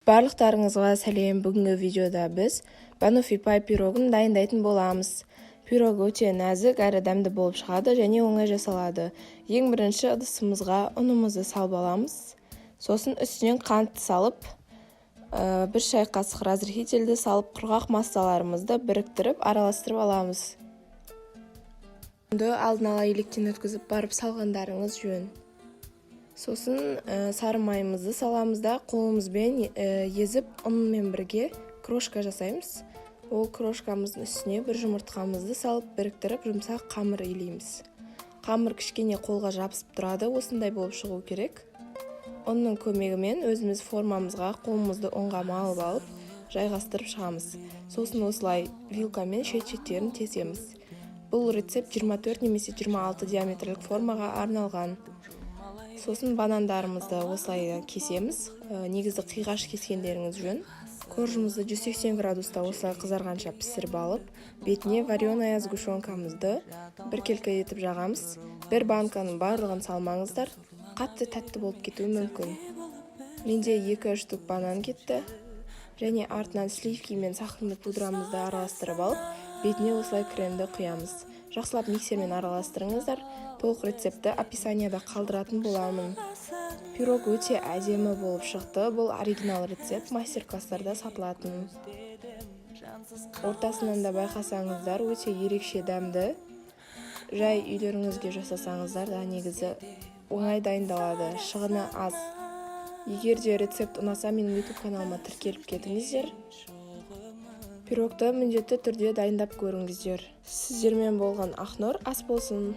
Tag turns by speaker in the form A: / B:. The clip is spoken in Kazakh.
A: Барлықтарыңызға сәлем! Бүгінгі видеода біз баноффи пай пирогын дайындайтын боламыз. Пирог өте нәзік әрі дәмді болып шығады және оңай жасалады. Ең бірінші ыдысымызға ұнымызды салып аламыз. Сосын үстінен қант салып, 1 шай қасық разрыхлительді салып, құрғақ массаларымызды біріктіріп, араластырып аламыз. Ұнды алдын ала електен өткізіп барып салғандарыңыз жөн. Сосын сары майымызды саламыз да, қолымызбен езіп, ұнмен бірге крошка жасаймыз. Ол крошкамыздың үстіне бір жұмыртқамызды салып, біріктіріп, жұмсақ қамыр илейміз. Қамыр кішкене қолға жабысып тұрады, осындай болып шығу керек. Ұнның көмегімен өзіміз формамызға қолымызды ұнға малып алып, жайғастырып шығамыз. Сосын осылай вилкамен шет шеттерін тесеміз. Бұл рецепт 24 немесе 26 диаметрлік формаға арналған. Сосын банандарымызды осылай кесеміз. Негізі қиғаш кескендеріңіз жөн. Коржымызды 180 градуста осылай қызарғанша пісіріп алып, бетіне вареная сгущенкамызды біркелкі етіп жағамыз. Бір банканың барлығын салмаңыздар, қатты тәтті болып кетуі мүмкін. Менде екі штук банан кетті. Және артынан сливки мен сахарный пудрамызды араластырып алып, бетіне осылай кремді құямыз. Жақсылап миксермен араластырыңыздар. Толық рецептті описанияда қалдыратын боламын. Пирог өте әдемі болып шықты. Бұл оригинал рецепт, мастер класстарда сатылатын. Ортасынан да байқасаңыздар, өте ерекше дәмді. Жай үйлеріңізге жасасаңыздар да, негізі оңай дайындалады, шығыны аз. Егер де рецепт ұнаса, менің YouTube каналыма тіркеліп кетіңіздер. Пирогты міндетті түрде дайындап көріңіздер. Сіздермен болған Ақнұр. Ас болсын!